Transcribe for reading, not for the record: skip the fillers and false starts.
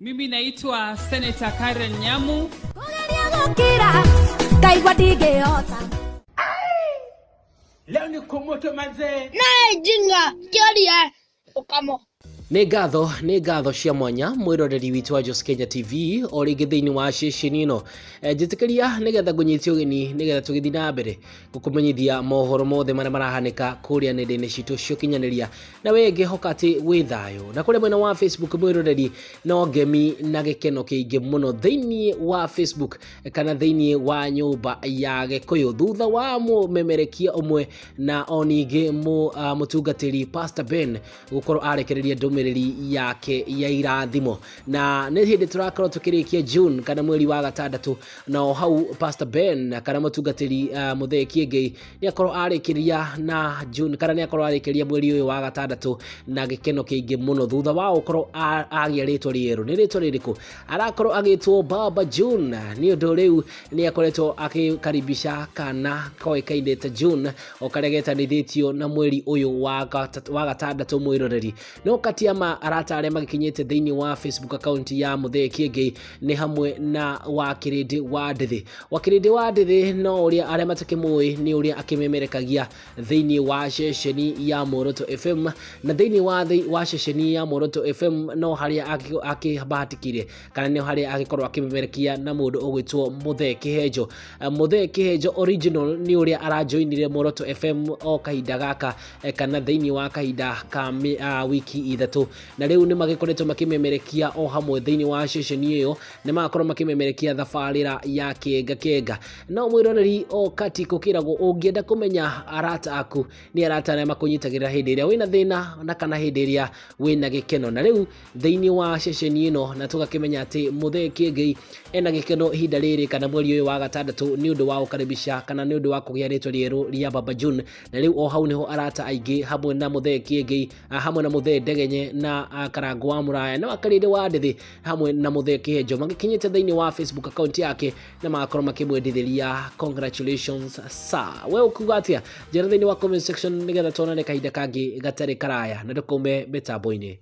Mimi naitwa Senator Karen Nyamu. Kũgeria gũkira ngaigua ndingĩhota. Leo ni kumoto manzee. Nae jinga kĩoria ũkamo. Nĩ ngatho, nĩ ngatho cia mwanya mwĩroreri witũ wa Jos Kenya TV o rĩngĩ thĩinĩ wa ceceni ĩno. Njĩtĩkĩria nĩgetha ngũnyite ũgeni nĩgetha tũgĩthiĩ na mbere gũkũmenyithia mohoro mothe marĩa marahanĩka kũrĩa nenda-inĩ citũ cia ũkinyanĩria, na we ngĩhoka atĩ wĩ thayũ. Na kũrĩa mwena wa Facebook mwĩroreri no ngemi na gĩkeno kĩingĩ mũno thĩinĩ wa Facebook kana thĩinĩ wa nyũmba ya Gĩkũyũ thutha wa mũmemerekia ũmwe na o ningĩ mũtungatĩri Pastor Ben gũkorwo arekereria ndũmĩrĩri yake ya irathimo. Na nĩ hĩndĩ tũrakorwo tũkĩrĩkia June kana mweri wa gatandatũ, na o hau Pastor Ben kana mũtungatĩri Mũthee Kĩengei nĩ akorwo arĩkĩria na June kana nĩ akorwo arĩkĩria mweri ũyũ wa gatandatũ na gĩkeno kĩingĩ mũno thutha wa gũkorwo agĩa rĩtwa rĩerũ. Nĩ rĩtwa rĩrĩkũ? Arakorwo agĩtwo Baba June nĩ ũndũ rĩu nĩ akoretwo akĩkaribisha kana koĩkaine ta June o karĩa getanithĩtio na mweri ũyũ wa gatandatũ mwĩroreri. No kati ya ma arata arĩa magĩkinyĩte thĩinĩ wa Facebook account ya Mũthee Kĩengei nĩ hamwe na Wakĩrĩndĩ wa Ndĩthĩ. Wakĩrĩndĩ wa Ndĩthĩ no ũrĩa arĩa matakĩmũĩ nĩ ũrĩa akĩmemerekagia thĩinĩ wa ceceni ya Muoroto FM, na thĩinĩ wa ceceni ya Muoroto FM no harĩa akĩbahatikire kana nĩ harĩa agĩkorwo akĩmemerekia na mũndũ ũgwĩtwo Mũthee Kĩhenjo. Mũthee Kĩhenjo original nĩ ũrĩa arajoinire Muoroto FM o kahinda gaka kana thĩinĩ wa kahinda ka wiki ithatũ, na rĩu nĩ magĩkoretwo makĩmemerekia o hamwe thĩinĩ wa ceceni ĩyo, nĩ magakorwo makĩmemerekia thabarĩra ya Kĩenga Kĩenga. No mwĩroreri o kati gũkĩragwo ũngĩenda kũmenya arata aku nĩ arata arĩa makũnyitagĩrĩra hĩndĩ ĩrĩa wĩna thĩna na kana hĩndĩ ĩrĩa wĩna gĩkeno. Na rĩu thĩinĩ wa ceceni ĩno na tũgakĩmenya atĩ Mũthee Kĩengei ena gĩkeno ihinda rĩrĩ kana mweri ũyũ wa gatandatũ nĩ ũndũ wa gũkaribisha kana nĩ ũndũ wa kũgĩa rĩtwa rĩerũ rĩa Baba June. Na rĩu o hau nĩho arata aingĩ hamwe na Mũthee Kĩengei, hamwe na Mũthee Ndegenye na Karangũ wa Mũraya na Wakarĩndĩ wa Ndĩthĩ hamwe na Mũthee Kĩhenjo magĩkinyĩte thĩinĩ wa Facebook account yake na magakorwo makĩmwendithĩria congratulations sir. We ũkuga atĩa? Njĩra thĩinĩ wa comment section nĩgetha tuonane kahinda kangĩ gatarĩ karaya na ndũkaume mĩtambo-inĩ.